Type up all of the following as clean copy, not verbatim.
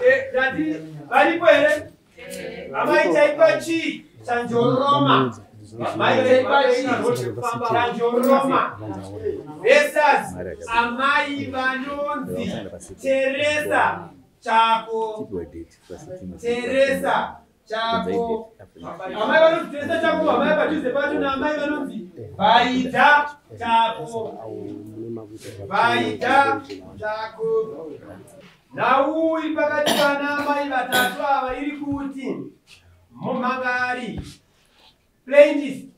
Ndati varipo here? Amai chaipa chii chanjoroma? Mai chaipa chii chanjoroma versus amai vanonzi Teresa Chako. Teresa Chako. Amai vanonzi Teresa Chako, amai padhuze pacho naamai vanonzi Vaida Chako. Vaida Chako. Nhau iri pakati pana amai vatatu ava iri kuti mumhangari plaintiff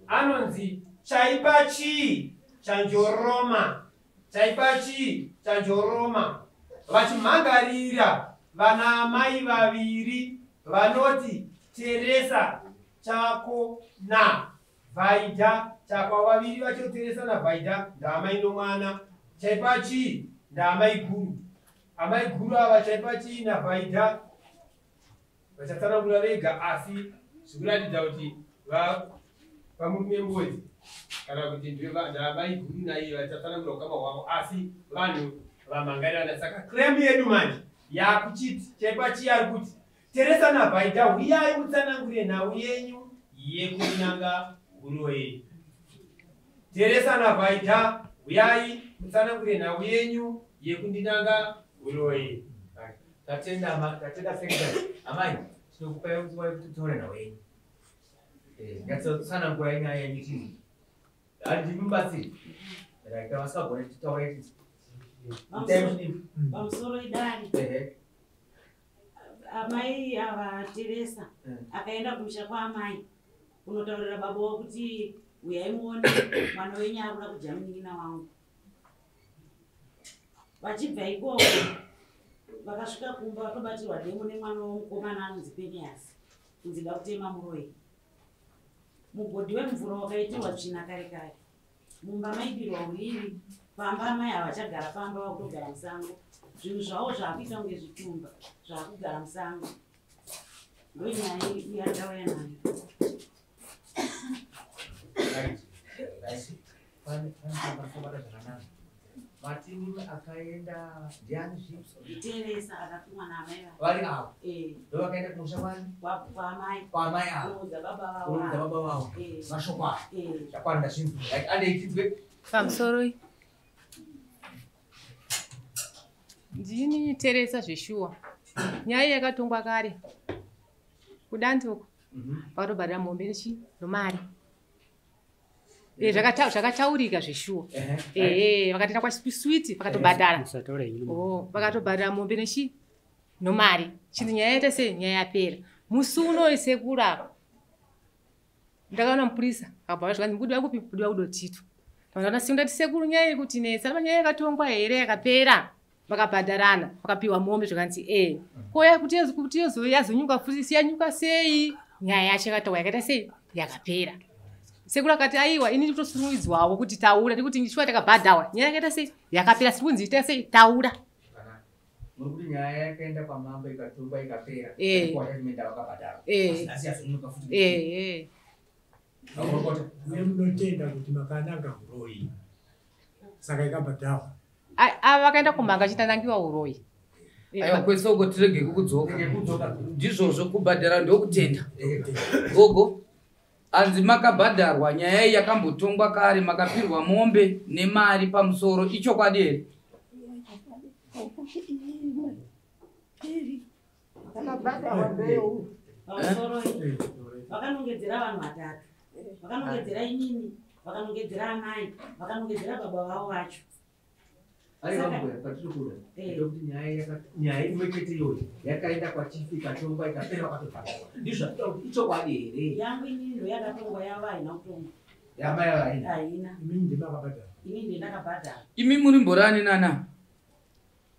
anonzi chaipa chii chanjoroma. Chaipa chii chanjoroma. Vachimhangarira vana amai vaviri vanoti Teresa Chako na Vaida Chako. Vaviri vacho Teresa na Vaida ndaamai nomwana. Chaipa chii ndaamai guru. Amai guru ava chaipa chii na Vaida vachatsanangura vega, asi zvikuratidza kuti vamurume mbodzi kana kuti ndaamai guru naiye vachatsanangura ukama hwavo, asi vanhu vamhangarirana. Saka claim yedu manje yakuchiti chaipa chii ari kuti Teresa naVaida huyai mutsanangure nhau yenyu yekunanga huroyi. Teresa naVaida huyai mutsanangure nhau yenyu yekundinanga huroyi. Tatenda, tatenda secretary. Amai, tinokupai nguva yekuti mutaure nhau yenyu. Nyatsotsanangurai nyaya yenyu chii. Handimi mubatsiri. Right, kana vasingagoni titaurai tisi. Pamusoro idare. Amai ava Teresa akaenda kumusha kwaamai kunotaurira baba wavo kuti uyai muone mwana wenyu akuda kudya munin'ina wangu. Vachibva ikoko vakasvika kumba vakabatirwa demo nemwana womukomana anonzi Penias kunzi da kutema muroyi. Mugodhi wemvura wakaitirwa tsvina kare kare. Mumba maidirwa uriri, pamba amai havachagara pamba vakutogara musango. Zvinhu zvavo zvaakuita kunge zvitumba zvaakugara musango. Ndonyaya yandauya nayo. Right. Pane pane zvakanaka. Matini akaenda ndiani zvi? Nditeresa akatumwa naamai vake. Vari avo. Eh. Ndo vakaenda kumusha kwani? Kwaamai. Kwaamai avo. Kunoudza baba vavo. Kunoudza baba vavo. Mashoko aya. Zvakwana ndazvinzwa. Right, andei tinzwe. Pamusoro ndini Teresa zveshuwa. Nyaya iyi yakatongwa kare kudanzi uko vakatobhadhara mombe nechi nomari. Zvakataurika zveshuwa. Vakatoenda kwaswiti vakatobhadhara. Vakatobhadhara mombe nechi nomari. Chinzi nyaya yaita sei? Nyaya yapera. Musi unoyu sekuru apa ndakaona mupurisa akabva zvikanzi mukudiwa kupi? Kudiwa kudotito. Ndakaona simu ndati sekuru nyaya iri kutinetsa. Apa nyaya yakatongwa here yakapera? Vakabhadharana, vakapiwa mombe zvikanzi ko kuti yazonyuka futi yanyuka sei? Nyaya yacho yakatongwa yakaita sei? Yakapera. Sekuru akati aiwa ini ndikutosunungidzwawo kuti taura nekuti shuwa takabhadharwa. Nyaya yakaita sei? Yakapera. Sikunzi ita sei? Taura. Muri kuti nyaya yakaenda kwamambo ikatongwa ikapera. Kwachimenda vakabhadharwa. Asi yazonyuka futi. Munotenda kuti makananga huroyi. Saka ikabhadharwa. Ava vakaenda kumhanga chitanangiwa uroyi. Aiwa kwese uko tirege kukudzoka. Ndizvozvo kubhadhara ndokutenda. Gogo, anzi makabhadharwa nyaya iyi yakambotongwa kare makapirwa mombe nemari pamusoro ichokwadi here? Pamusoro vakanongedzera vanhu vatatu. Vakanongedzera inini, vakanongedzera amai, vakanongedzera baba vavo vacho. Ari vamwe patiri kuda ndekuti nyaya imwe chete iyoyo yakaenda kwachifi ikatongwa ikapera vakatobhadharwa. Ndizvo zvatoda kuti ichokwadi here? Yangu inini ndo yakatongwa yavo haina kutongwa. Yamai avo haina? Haina. Imini ndimakabhadhara. Inini ndakabhadhara. Imi muri mborani nana?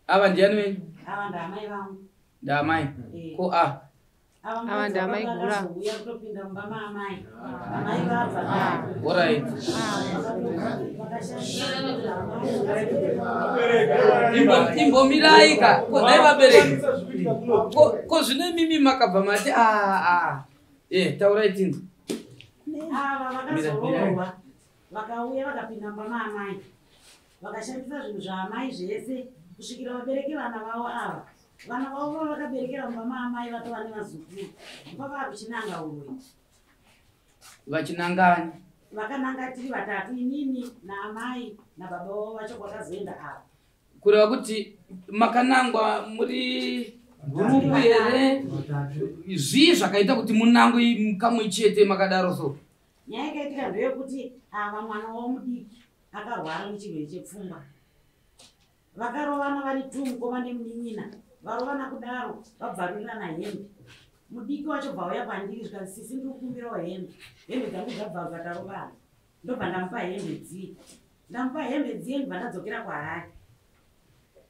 Ava ndiani venyu? Ava ndaamai vangu. Ndaamai? Ko a? Ava ndaamai gura. Vakazouya kutopinda mumba maamai. Amai vabva. Alright. Imbomirai ka, ko dai vabereki. Ko zvino imimi makabva mati taurai tinzwe. Ava vakazoroorwa vakauya vakapinda mumba maamai. Vakashandisa zvinhu zvaamai zvese kusvikira vabereki vana vavo ava. Vana vavo vakaberekera mumba maamai vatova nevazukuru. Ndopava kuchinanga uroyi. Vachinangani? Vakananga tiri vatatu, inini naamai nababa vavo vacho kwakazoenda ava. Kureva kuti makanangwa muri gurupu here? Zvii zvakaita kuti munangwe kamwe chete makadaro so? Nyaya yakaitika ndeyekuti ava mwana wavo mudiki akarwara nechirwere chepfungwa. Vakarovana vari two, mukoma nemunin'ina. Varovana kudaro vabvarurirana hembe. Mudiki wacho bva auya kwandiri zvikanzi, sisi ndiri kukumbirawo hembe. Hembe dzangu dzabvaruka tarovana. Ndobva ndamupa hembe dziye. Ndamupa hembe dziye ndobva ndadzokera kuHarare.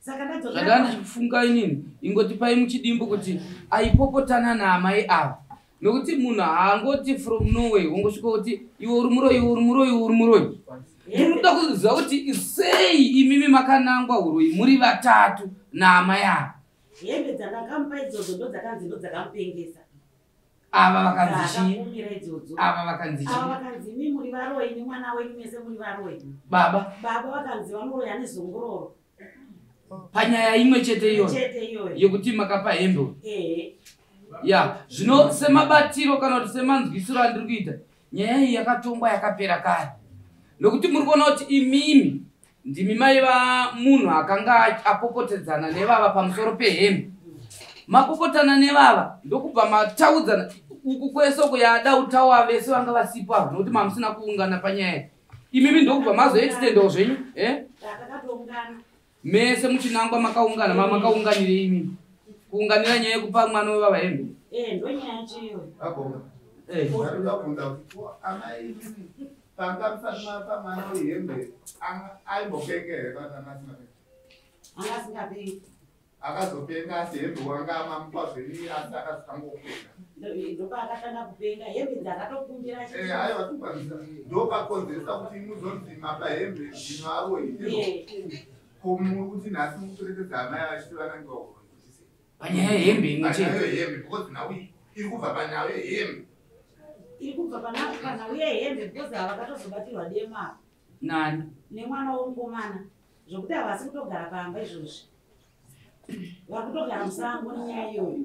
Saka ndadzokera Zvandava ndichifunga inini, ingotipai muchidimbu kuti aipopotana naamai ava, nokuti munhu haangoti from nowhere wongosvika kuti iwe uri muroyi, uri muroyi, uri muroyi. Ndinoda kuziva kuti sei imimi makanangwa uroyi muri vatatu naamai ava. Hembe dzandakamupa idzodzo ndo dzakanzi ndo dzakamupengesa. Ava vakanzi chii? Dzakakumira idzodzo. Ava vakanzi Ava chii? vakanzi imi muri varoyi nemwana wenyu mese muri varoyi. Baba? Baba vakanzi vanoroya nezongororo. Panyaya imwe chete iyoyo? Chete iyoyo. Yekuti makapa hembe? Ehe. Ya, zvino semabatiro kana kuti semanzwisiro andiri kuita nyaya iyi, yakatongwa yakapera kare, nokuti muri kuona kuti imimi ndimi maiva munhu akanga apopotedzana nevava pamusoro pehembe. Mapopotana nevava ndokubva mataudzana uku kwese uku yada utawa vese vanga vasipo ava, nokuti mamusina kuungana panyaya iyi. Imimi ndokubva mazoextendawo zvenyu, eh? Takakatoungana. Mese muchinangwa makaungana. Makaunganirei imimi? Kuunganira nyaya yekupa mwana wevava hembe? Eh, ndo nyaya yacho iyoyo. Agoma. Eh. Ndakuda kubvunza kuti ko amai imimi panga musati mapa mwana wehembe aimbopenga here kana anga asingapengi? Anga asingapengi. Akazopenga asi hembe wanga amamupa zvenyu, asi akazotangopenga? Ndopaakatanga kupenga, hembe dzakatokumbira. Eh, aiwa, tikwanisa ndopakonzeresa kuti muzonzi mapa hembe ndino aroyi, ndizvo? Ko muri kuti nhasi mukutoretedza amai vachiti vanangiwa uroyi? Panyaya yehembe imwe Panyaya chete? yehembe, because nhau iyi iri kubva panyaya yehembe. Iri kubva panhau yehembe because ava vakatozobatirwa demo apa. Nani? Nemwana womukomana, zvokuti havasi kutogara pamba izvozvi, vari kutogara musango nenyaya iyoyo.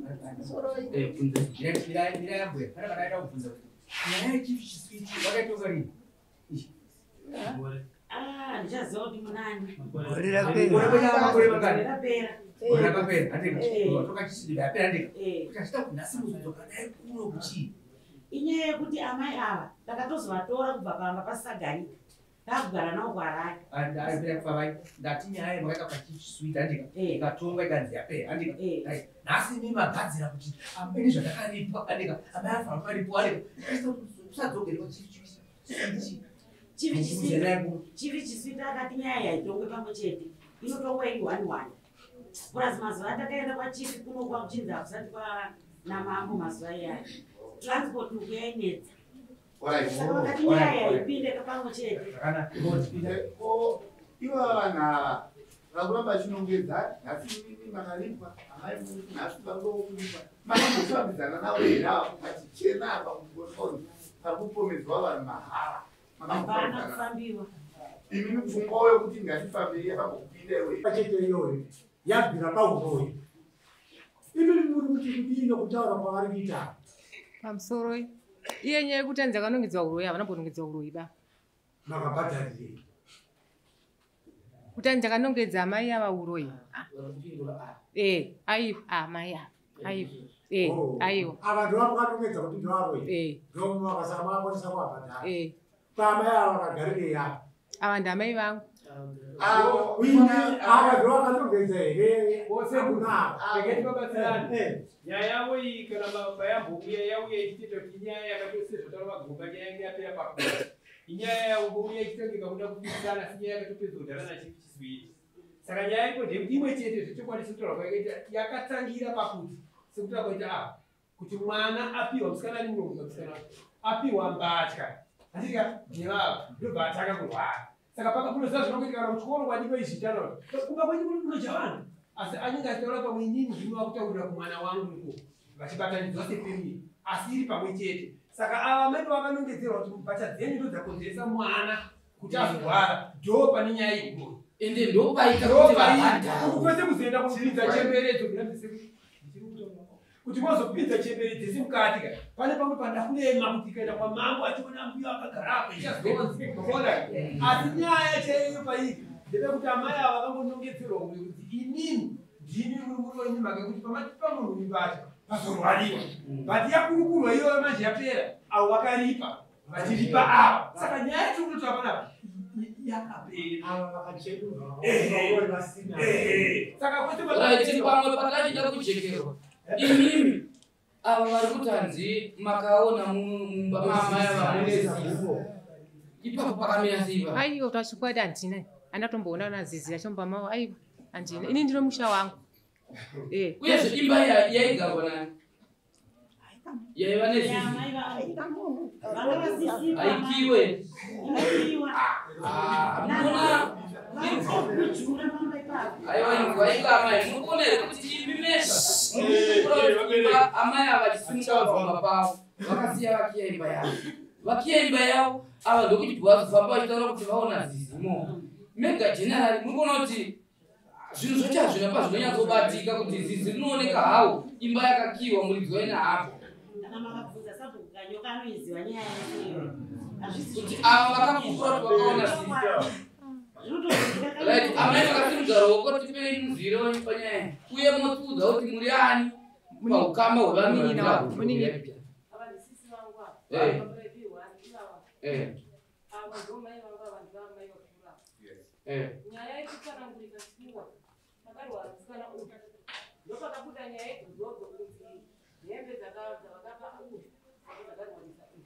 Eh, bvunza. Mira yambuya, pane padaida kubvunza kuti nyaya yechief Chiswiti wakaitonga rini? Ah, ndichaziva kuti munani. Gore rapera. Makore mangani? Gore rapera. Gore rakapera, handika? Eh. Toka Chiswiti yapera, handika? Eh. Kuti achida kuti nhasi muzodzoka naye kuno kuchii? Inyaya yekuti amai ava ndakatozovatora kubva pamba pasisagarika, takugara navo kuHarare. Apera kufa vai, ndati nyaya yemakaita pachief Chiswiti, handika? Ikatonga ikanzi yapera, handika? Right. Nhasi imi magadzira kuti amene zvatakaripwa, handika? Amai afanira kukaripwa, handika? Achida kuti usadzokere kwachief Chiswiti. Chief Chiswiti akati nyaya yaitongwe pamwe chete, inotongwa iri one one. Plus mazuva atakaenda kwachief kuno kwakuchinzi hakusati kwanamambo mazuva iyaya, transport uku yainetsa, saka vakati nyaya yaipinde pamwe chete. Ko ivo vanhu ava vakuramba vachinongedza nhasi, imimi makaripwa, amai muri nhasi varikuda kuripwa, makambofambidzana navo here ava machichena apa kuti pari kupomedzwa vanhu mahara? Hapana Makambofambidzana? kufambiwa. Imimi pfungwa yokuti ngatifambei yakambokupinda iwe? Chete iyoyo yabvira pauroyi. Imimi muri kuti kudii nokutaura kwavari kuita? Pamusoro iye nyaya yekuti anzi akanongedzwa uroyi, havana mbonongedzwa uroyi ba. Makabhadharirei? Kuti anzi akanongedza amai ava uroyi. Eh, aiwa, amai ava aiwa, eh. Oh. Aiwa. Ava ndo vamakanongedza kuti ndovaroyi? Eh. Ndomakasaka makakwanisa kuvabhadhara? Eh. Pamai ava vakagarirei apa? Ava ndamai vangu. Uini ava ndo vakanongedza here? Hakuna. Regai tibabatsirane. Nyaya yavo iyi kana payambouya yauya ichitoita kuti inyaya yakatosezvataura vagomba, nyaya yange yapera pakura. Inyaya yaumbouya ichitangika kuda kupikisana, asi nyaya yakatopedzwa kudhara nachief Chiswiti. Saka nyaya iko ndeyekuti imwe chete zvechokwadi sekutaura kwayakaita, yakatangira pakuti sekutaura kwaita apa kuti mwana apiwa, musikana ane muromo, musikana apiwa mbatya, handika, nevava ndobva atanga kurwara. Saka paka kunoziva zvinongoitika kana kuchikoro kwadiko izvitana kumba kwenyu kuri kunoja vanhu, asi anenge achitaura pamwe inini ndinova kutaurira kumwana wangu iko vachibatanidzwa sefamily, asi iri pamwe chete. Saka ava mai vakanongedzerwa kuti mbatya dzenyu ndo dzakonzeresa mwana kuti azorwara, ndo pane nyaya iyoyo. Ende ndopaita kuti vabhadharwe. Kwese kuzoenda kupinza chemberedzo kuti wazopinza chembere dzese mukati ka pane pamwe pandakurema kuti ikaenda kwamambo achiona mbuya akagara apo ichazonzi ona. Asi nyaya chaiyo pairi ndepekuti amai ava vakangonongedzerwa kuti inini ndini muri muroyi nemhaka yekuti pamatipa munhu mibata pazorwariwa, but yakurukurwa iyoyo manje yapera, avo vakaripa vachiripa ava. Saka nyaya yatiri kutotaura panapa yakapera. Ava vakachenurwa vasina. Saka kwese Right, pamwe patachida kujekerwa imimi ava vari kuti hanzi makaona mumba maamai ava mune zizi, ipapo pakamira sei ipapo? Aiwa, tachokwadi handina, andatomboona na zizi yacho mumba mavo. Aiwa, handina, ini ndino musha wangu. Uyezve imba yaigarwa nani yaiva nezizi? Amai vangu vanga vasisipo. Aikiwe? Inokiwa. Ah, munoona. Varikujura pamba ipapo. Aiwa, inzwa inga amai, muri kuona here kuti imi mega muri kuti imba amai ava vachisimuka pamba pavo vakasiya vakiya imba yavo, vakiya imba yavo ava ndokuti vazofamba vachitaura kuti vaona zizi imomo. Mega generally muri kuona kuti zvinhu zvacho hazvina pazvinonyatsobatika kuti zizi rinooneka hawo imba yakakiwa muridzi waina hapo. Kana makabvunza sabhuku Kanyoka anoiziva nyaya yese iyoyo. Hazvisi kuti ava vakapupura kuti vakaona zizi. Zvinotozivika. Right, amai vakasimudza ruoko, tipei muzire wenyu panyaya uye motiudza kuti muri ani paukama hwevanhu. Munin'ina wangu, munin'ina. Ava ndisisi vangu ava. Ava ivava. Ava ndo mai vangu, ava ndivamai vakura. Nyaya yekutsanangurika shuwa, takarwara musikana uyu, ndopakabuda nyaya yedzodzo kunzi hembe dzavakapa uyu dzakarwarisa uyu.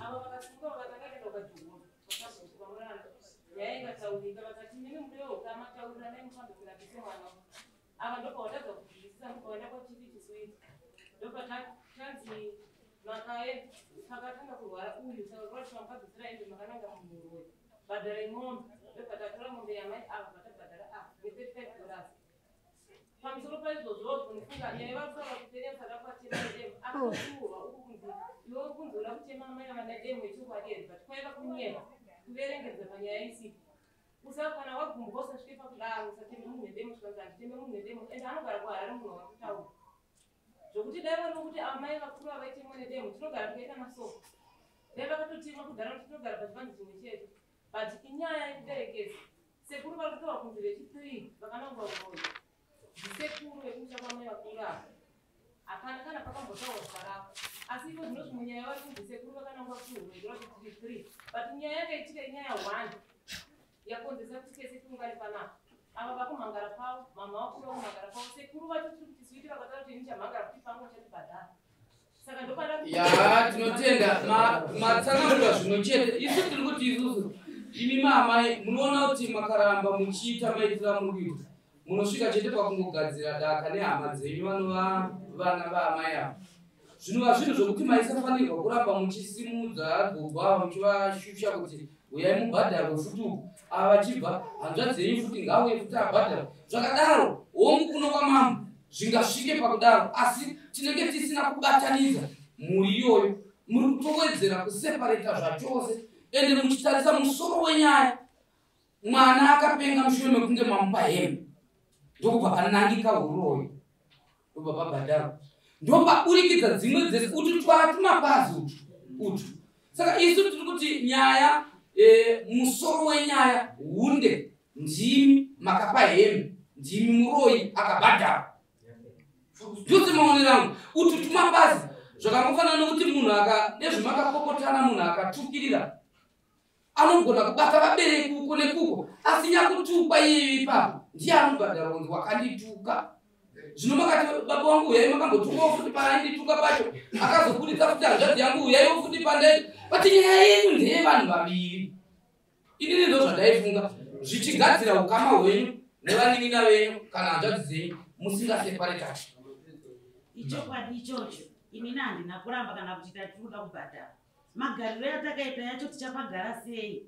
Ava vakasimuka vakatakaenda ukajogora vakazokamurana, nyaya ikataurika, vakati mimi mudewo ukama tauriranai mufambe kurapise mwana. Ava ndopawatadza kuzwisisa, ndopawaenda kwachifi Chiswiti, ndopatanzi makae pakatanga kurwara uyu, saka kurati pamukabvisira hembe makananga munhuroyi, bhadharai mombe. Ndopatatora mombe yamai ava, patabhadhara ava ne$35. Pamusoro paizvozvozvo ndifunga nyaya varikutaura kuti musada kuvatema nedemo, akatosurwa uku kunzi iwe uri kunzi uda kutema amai ava nedemo yechokwadi here? But kwaiva kunyema kuverengedza panyaya isipo. Usa kana wagumbuka usasvike pakudaro, usateme munhu nedemo. Zvikanzi handiteme munhu nedemo, ende anogara kuHarare munhu wakutaura zvokuti dai vari kuti amai vakuru avaitemwa nedemo, tinogara tikaita masoko, dai vakatotemwa kudhara kuti tinogara pachivanze chimwe chete. But inyaya yekuberekesa. Sekuru vari kutaura kunzi vechi3 vakanangwa uroyi ndisekuru vekumusha kwamai vakuru ava, hapana kana pakambotaurwa zvakarako. Asi ivo zvino zvimwe nyaya vari kunzi sekuru vakanangwa kuuroyi kureva kuti tiri 3, but nyaya yakaitika inyaya 1 yakonzesa kuti tese tiungane panapa. Ava vakumhangara pavo, mama vakuru vakumhangara pavo, sekuru vacho tiri kuti Switi vakataura kuti ini chamhangara kuti pangu chatibhadhara, saka ndopada. Ya, tinotenda. Matsanangura zvino chete. Isu tiri kuti isusu imi maamai munoona kuti makaramba muchiita maitira muri kuita, munosvika chete pakungogadzira daka nehama dzenyu vanova vana vaamai ava, zvinova zvinhu zvokuti maisafanirwa kuramba muchisimudza gogo ava muchivashusha kuti uyai mubhadharwe futi uku, ava vachibva hanzvadzi yenyu futi ngauye futi abhadharwe. Zvakadaro homu kuno kwamambo zvingasvike pakudaro, asi tinenge tisina kubatanidza mhuri iyoyo. Muri kutowedzera kuseparata zvachose, ende muchitarisa musoro wenyaya, mwana akapenga mushure mekunge mamupa hembe, ndokubva panangika uroyi, ndobva pabhadharwa, ndopaburikidza dzimwe dzese utu twatumapazi utu utu. Saka isu tiri kuti nyaya musoro wenyaya hunde ndimi makapa hembe, ndimi muroyi akabhadharwa. Ndose maonero angu. Utu tumapazi zvakangofanana nokuti munhu aka nezvemakapopotana, munhu akatukirira anogona kubata vabereki uko nekuko, asi nyakutukwa iyeyo ipapo ndiye anobhadhara kunzi wakandituka. Zvino makati baba wangu uyai, makambotukawo futi paaindituka pacho, akazobuditsa futi hanzvadzi yangu uyaiwo futi pandai, but nyaya yenyu ndeyevanhu vaviri. Inini ndo zvandaifunga, zvichigadzira ukama hwenyu nevanin'ina venyu kana hanzvadzi dzenyu musingaseparetani. Ichokwadi ichocho. Inini handina kuramba kana kuti tati kuda kubhadhara. Magariro yatakaita yacho tichapagara sei?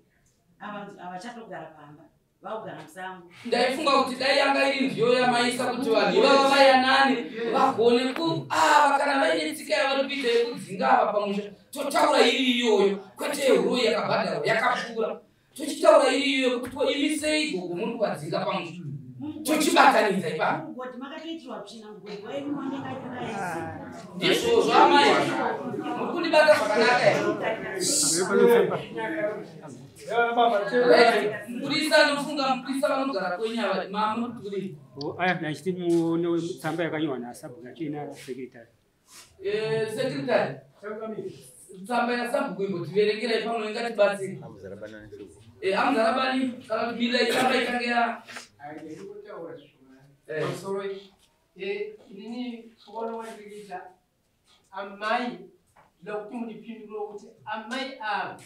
Ava havachatogara pamba, vaugara musango. Ndaifunga kuti dai yanga iri nziyo yamaisa kuti vanhu ivava vayanane, vagone ku ava kana vaine tsika yavari kuita yekudzinga ava pamusha, totaura iri iyoyo, kwete yehuroyi yakabhadharwa yakapfuura. Tochitaura iriyo yekuti imisei gogo muri kuvadzinga pamusha. Tochibatanidza ipapo. Ndizvozvo amai. Muri kundibata zvakanaka here? Mupurisa nofunga mupurisa vanogara kwenyava mamuri. Aya ndachiti muone tsamba yakanyorwa nasabhuku yachiina sekretary. Sekretary. Tsamba yasabhuku imbotiverengerai pamwe ingatibatsire. Amuzarabani kana kuti mira tsamba itange ya Inini kuona wandikuita amai ndoda kuti mundipindure kuti amai ava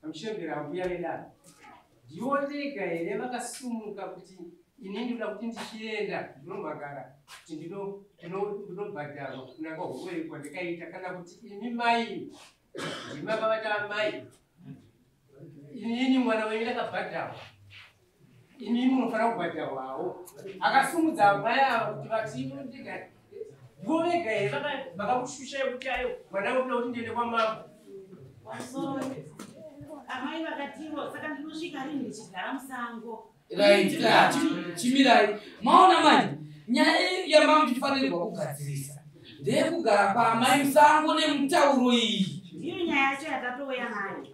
amuchembera ambuya vedaro ndivo vega here vakasumuka kuti inini ndoda kuti ndichienda ndinomhagara kuti ndinobhadharwa kunanga huroyi kwandikaita kana kuti imi mai ndimi makavata amai inini mwana wenyu ndakabhadharwa imi munofanira kubhadharwawo akasumudza amai ava kuti vati ndivo vega here vakakushushai kuti ayo mwana wangu ndoda kuti ndiende kwamambo. Amai vakatiwo saka ndinosvika rini ndichigara musango. Right, chimirai. Maona manje nyaya yamamuchifanirwa kugadzirisa ndeyekugara kwaamai musango nemutauro iyi. Ndiyo nyaya yacho yatatouya nayo.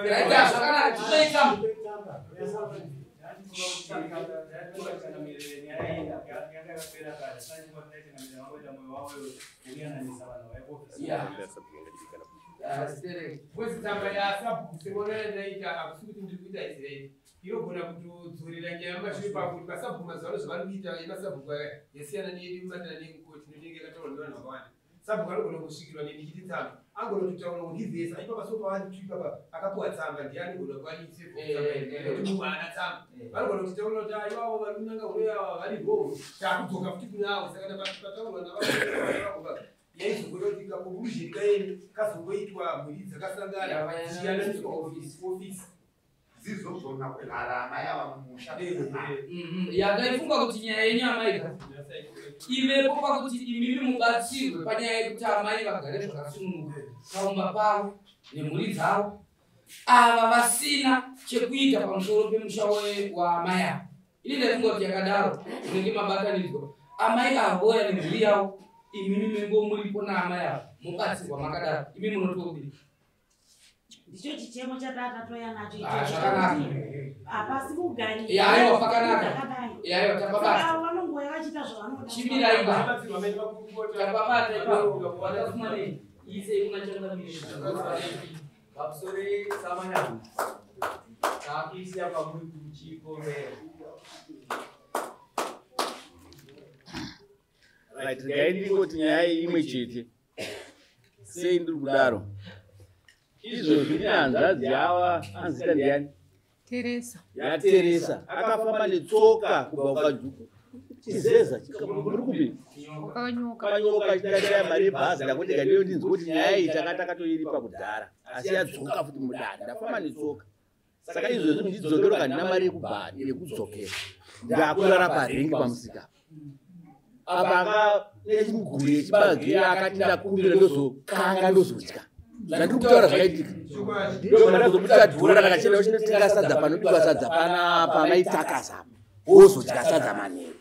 Right, zvakanaka tinoita. Tsamba yasabhuku sekuonera ndaita hakusi kuti ndiri kuita izirei inogona kutodzorera nyaya mumashure pakuti masabhuku mazuva ano zvavari kuita yemasabhuku aya yasiyana neyedu mubatana neyekukoti inonenge yakataurwa nevanhu vakawanda. Sabhuku anogona kusvikirwa nenichiti tsamba angona kutotaura kurivhesa ipapa so pavari ipapa akapuwa tsamba ndiye anogona kuvaisekuti mumwe haana tsamba vanogona kutitaurira kuti aivavo vari kunanga huroyi ava vari wrong takudzoka futi kuna avo saka pataurwa navaa yaizongoda kuti kakonklusion kaeni kazongoitwa mhuri dzakasangana dzichiyananiswa ofisi dzizogona kugara amai ava mumusha. Yandaifunga kuti nyaya yenyu amai ivepo pakuti imimi mubatsirwe panyaya yekuti amai vagare zvakasununguka paumba pavo nemhuri dzavo ava vasina chekuita pamusoro pemusha waamai ava. Ini ndaifunga kuti yakadaro munenge mabatanidzwa amai ava voya nemhuri yavo imimi mengo muripo naamai ava mubatsirwa makadaro imi munotobiri. Ndicho chichemo chatatatoya nacho icho. Hapasi kugarika. Aiwa pakanaka. Aiwa tapabata. Vanongouya vachiita zvavanoda. Chimirai ba. Tapabata ipapo. Vakafuma nei? Isei kuna changamire. Pamusoro samanyama. Takuisiya pamuri kuchikomera. Right, regai ndingoti nyaya iyi imwe chete. Sei ndiri kudaro? Izvozvi nehanzvadzi yava anzita ndiani? Teresa. YaTeresa akafamba netsoka kubva kukajuku. Chizeza muri kupi? Kanyoka chidashaya mari yebhazi ndakuti ndiyo ndinzwe kuti nyaya iyi takatoiripa kudhara asi yadzoka futi mudare ndafamba netsoka. Saka izvozvi muchidzokera handina mari yekubhadhara yekudzokera. Ndakurara parengi pamusika. Apa aka nechimuguri yechibage akati ndakumbira ndozokanga ndozodya. Zvandiri kutaura zvakaitika. Ndobva ndazoburitsa dhora rakachena uchinotenga sadza panobikwa sadza panapa maitakasa wozodya sadza manheru.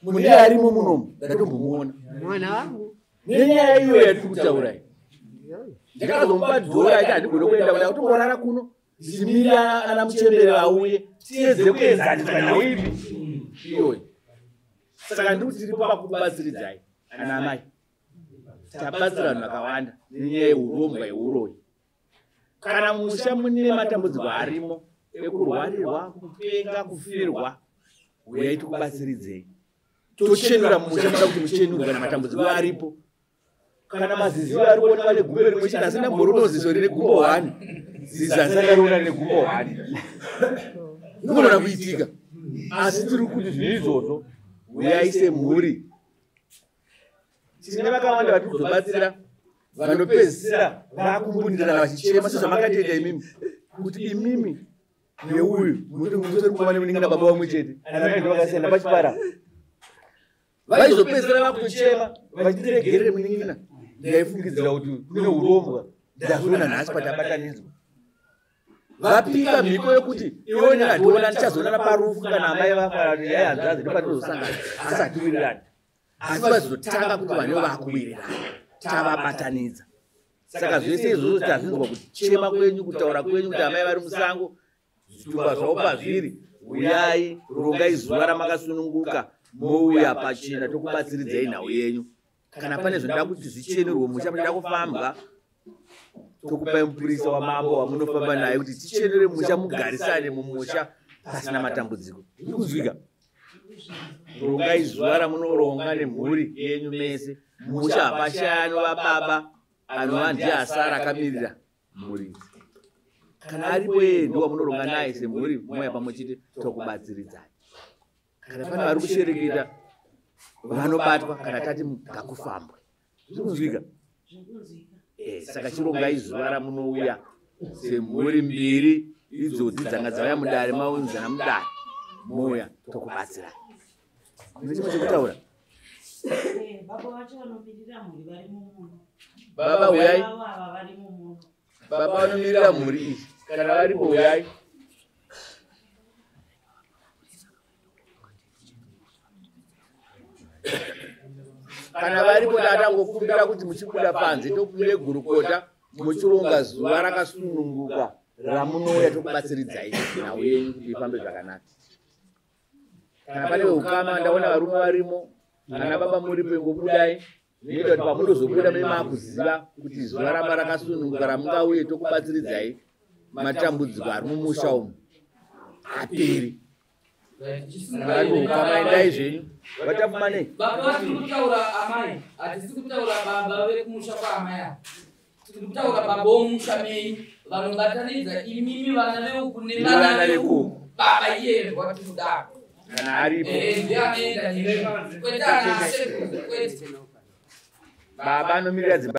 Munhu iye arimo munomu ndatombomuona. Mwana wangu. Nenyaya iyoyo yatiri kutaura iyi. Ndakazomupa dhora aiti handigone kuenda kuda kutomborara kuno ndichimirira ana muchembere vauye tiedze kuenzanisa nhau ipi iyoyo. Saka ndiri kuti tiripo pakubatsiridzai ana amai. Tabatsira vanhu vakawanda nenyaya yeurombwa yeuroyi. Kana musha mune matambudziko arimo ekurwarirwa, kupenga, kufirwa, uyai tikubatsiridzei. Tochenura mumusha muda kuti muchenurwe kana matambudziko aripo. Kana mazizi ari kuonekwa negumbo rimwe chete asi ndamborono ziso rine gumbo 1. Zizi handisati rine gumbo 1. Zvinogona kuitika. Asi tiri kuti zvinhu izvozvo uyai semhuri. Tine vakawanda vatiri kuzobatsira vanopedzisira vakumbundirana vachichema sezvamakatoita imimi kuti imimi neuyu mutori mukoma nemunin'ina baba vamwe chete ana mai ndovakasiyana pachipara vaizopedzisira vakutochema vachitiregerere munin'ina. Ndaifungidzira kuti kune urombwa Ndazviona nhasi patabatanidzwa. Vapika mhiko yekuti iwe nehationa tichazoonana parufu kana amai vafa hanzvadzi ndopatozosangana, asi hatiwirirani. Asi vazotanga kuti vanhu vakuwirirana, tavabatanidza. Saka zvese izvozvo tazvinzwa kuchema kwenyu, kutaura kwenyu kuti amai vari musango, zvitumba zvavo pazviri, uyai rongai zuva ramakasununguka, mouya pachena tokubatsiridzai nhau yenyu. Kana pane zvinoda kuti zvichenurwe musha, muchida kufambwa, tokupai mupurisa wamambo wamunofamba naye kuti tichenure musha, mugarisane mumusha pasina matambudziko. Zviri kunzwika? Rongai zuva ramunoronga nemhuri yenyu mese. Musha hapashaya anova baba anova ndiye asara akamirira mhuri. Kana aripo iye ndiwo wamunoronga naye semhuri, mouya pamwe chete tokubatsiridzai. Kana pane vari kushereketa vanobatwa, kana tati ngakufambwe. Zviri kunzwika? Saka chirongai zuva ramunouya semhuri mbiri idzodzi dzanga dzauya mudare, maunzana mudare, mouya tokubatsirai. Mune chimwe chekutaura? Baba vacho vanomirira mhuri varimo muno. Baba uyai. Ava varimo muno. Baba vanomirira mhuri iyi, kana varipo uyai. Kana varipo tatangokumbira kuti muchibuda panze tokumire gurukota muchironga zuva rakasununguka ramunouya tokubatsiridzai nhau yenyu kuti ifambe zvakanaka. Kana pane ukama, ndaona varume varimo, ana baba muripo, ingobudai. Zvinoita kuti pamunozobuda mune makuziva kuti zuva ramba rakasununguka ramungauye tokubatsiridzai matambudziko ari mumusha umu aperi. Vari ukama, endai zvenyu. Vatapfumanei? Baba vatiri kutaura amai, hatisi kutaura baba vekumusha kwaamai ava. Tiri kutaura baba vomusha menyu vanobatanidza imimi vana veuku nevana veuku. Baba iye watiri kudaro. Kana aripo. Ndiye anoenda nemi. Kwete ana sekuru, kwete. Baba anomirira dzimba.